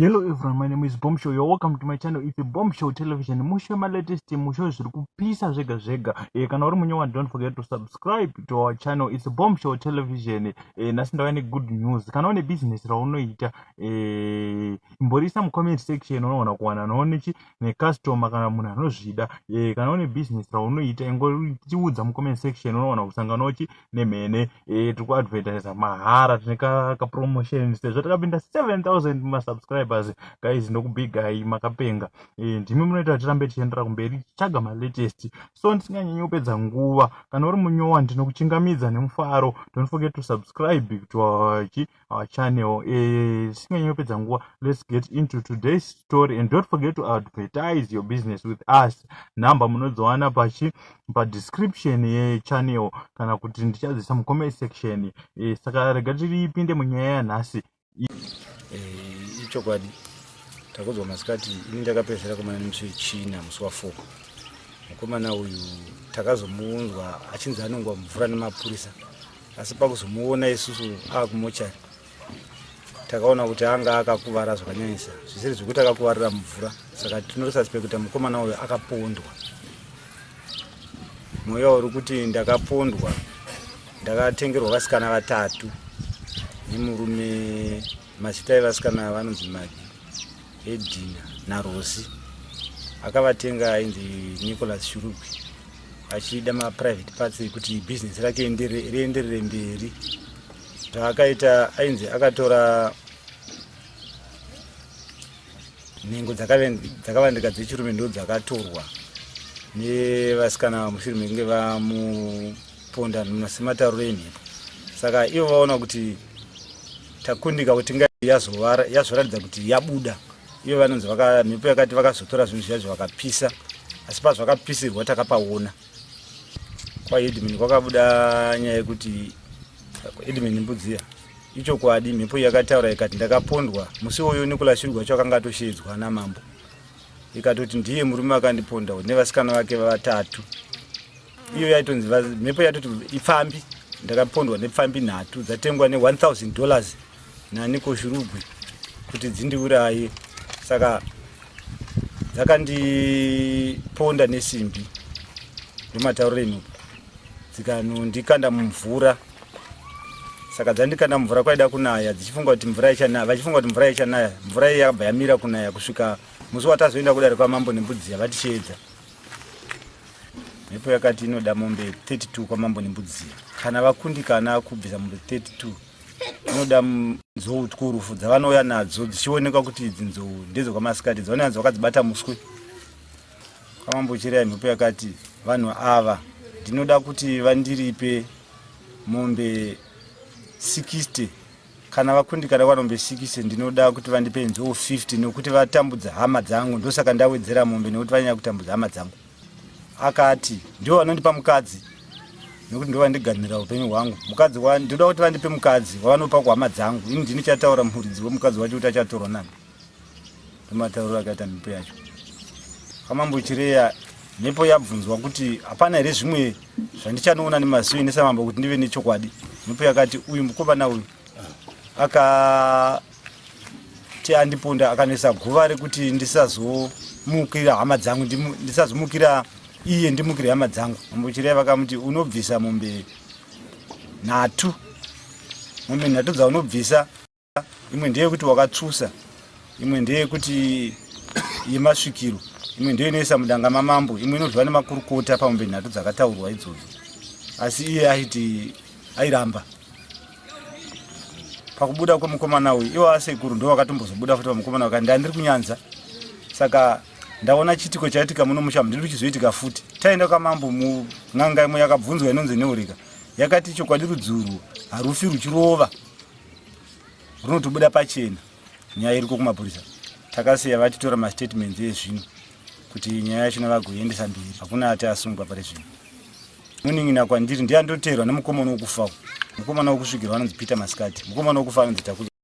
Hello everyone, my name is Bomb Show. You're welcome to my channel. It's a Bomb Show Television. Musho ma latest, musho zviri kupisa zvega zvega. Eh, kana uri munyowa don't forget to subscribe to our channel. It's a Bomb Show Television. Eh, nhasi ndauya ne good news. Kana une business raunoita, eh, imborisa mu comment section unoona kuwana noone chi ne customer kana munhu anozvida. Eh, kana une business raunoita ingotiudza mu comment section unoona kusangana chi nemhene. Eh, tiri kuadvertisa mahara, tine ka promotion sezvo takapinda 7000 masubscribers. Guys, ndokubigai makapenga. Eh, ndimi munoita tirambe tichiendera kumberi tichitsvaga malatest. So ndisinganyanyi kupedza nguva, kana uri munyowa ndinokuchingamidza nemufaro. Don't forget to subscribe to our channel. Eh, tisinganyanyi kupedza nguva, let's get into today's story and don't forget to advertise your business with us. Nhamba munodziwana pachi padescription yechannel kana kuti ndichadzisa mucomment section. Eh, saka rega tiripinde munyaya yanhasi. Ichokwadi takudzwa masikati. Ini ndakapedzisira kumana nemusi wechina, musi wa4. Mukomana uyu takazomuunzwa achinzi anongwa mvura nemapurisa, asi pakuzomuona isusu aakumochari takaona kuti anga akakuvara zvakanyanyisa, zvisiri zvekuti akakuvarira mvura. Saka tinosuspect kuti mukomana uyu akapondwa. Mweya uri kuti ndakapondwa, ndakatengerwa vasikana vatatu nemurume. Mazita evasikana vanonzi Magi, Edina naRosi. Akavatenga ainzi Nicholas Shurugwi, achida maprivate parts ekuti bhizinesi rake rienderere mberi. Zvaakaita, ainzi akatora nhengo dzakavandika dzechirume, ndo dzakatorwa nevasikana mushure mekunge vamuponda sematauriro emhepo. Saka ivo vaona kuti takundika kuti yazoratidza kuti yabuda. Ivo vanonzi mhepo yakati vakazotora zvinhu zviya zvavakapisa, asi pazvakapisirwa takapaona. Kwaheadman kwakabuda nyaya yekuti headman Mbudziya, ichokwadi mhepo yakataura ikati ndakapondwa musi uyu. Nicolas Shurugwi wacho akanga atoshedzwa namambo, ikatoti ndiye murume akandiponda nevasikana vake vatatu. Iyo yaitonzi mhepo yatoti ipfambi, ndakapondwa nepfambi nhatu dzatengwa ne$1000 naNiko Shurugwi kuti dzindiuraye. Saka dzakandiponda nesimbi, ndomatauriro emhepo, dzikanondikanda mumvura. Saka dzandikanda mumvura, kwaida kunaya, dzichifunga kuti mvura ichanaya, vachifunga kuti mvura ichanaya. Mvura iyi yakabva yamira kunaya kusvika musi watazoenda kudare kwamambo Nembudziya vatichiedza. Mhepo yakati inoda mombe 32 kwamambo Nembudziya. Kana vakundikana kubvisa mombe 32, inoda nzou twurufu dzavanouya nadzo, dzichionekwa kuti idzi nzou ndedzekwaMasikati, dzavanouya nadzo vakadzibata muswe. Kwamambo Chireya mhepo yakati vanhu ava ndinoda kuti vandiripe mombe 60. Kana vakundikana kwa mombe 60, ndinoda kuti vandipe nzou 50, nekuti vatambudza hama dzangu. Ndosaka ndawedzera mombe, nekuti vanyanya kutambudza hama dzangu. Akati ndivo vanondipa mukadzi, nekuti ndo vandiganhira upenyu hwangu. Mukadzi wa ndinoda kuti vandipe mukadzi wavanopa kuhama dzangu. Ini ndini chataura muridzi wemukadzi wacho kuti achatorwa nani. Ndomatauriro akaita mhepo yacho. Kwamambo Chireya mhepo yabvunzwa kuti hapana here zvimwe zvandichanoona nemaziso ine samambo kuti ndive nechokwadi. Mhepo yakati uyu mukomana uyu akati andiponda, akanoisa guva rekuti ndisazomukira hama dzangu, ndisazomukira iye, ndimukire hama dzangu. Mambo Chireya vakamuti unobvisa mombe nhatu. Mombe nhatu dzaunobvisa, imwe ndeyekuti wakatsvusa, imwe ndeyekuti yemasvikiro, imwe ndiyo inoisa mudanga mamambo, imwe inodyiwa nemakurukota, pamombe nhatu dzakataurwa idzodzo. Asi iye aiti airamba. Pakubuda kwemukomana uyu, iwo asekuru ndo vakatombozobuda futi pamukomana, vakati ndandiri kunyanza, saka ndaona chiitiko chaitika muno musha, ndiri kuchizoitika futi. Taenda kwamambo, mun'anga imwe yakabvunzwa inonzi Neurika yakati chokwadi rudzuru harufi ruchirova, runotobuda pachena. Nyaya iriko kumapurisa. Takasiya vatitora mastatements ezvino kuti nyaya yachona vagoiendesa mberi. Hakuna ati asungwa pari zvino. Munin'ina kwandiri ndiye andoteerwa nemukomana wokufa. Mukomana wokusvikirwa anonzi Peter Masikati, mukomana wokufa anonzi Takuza.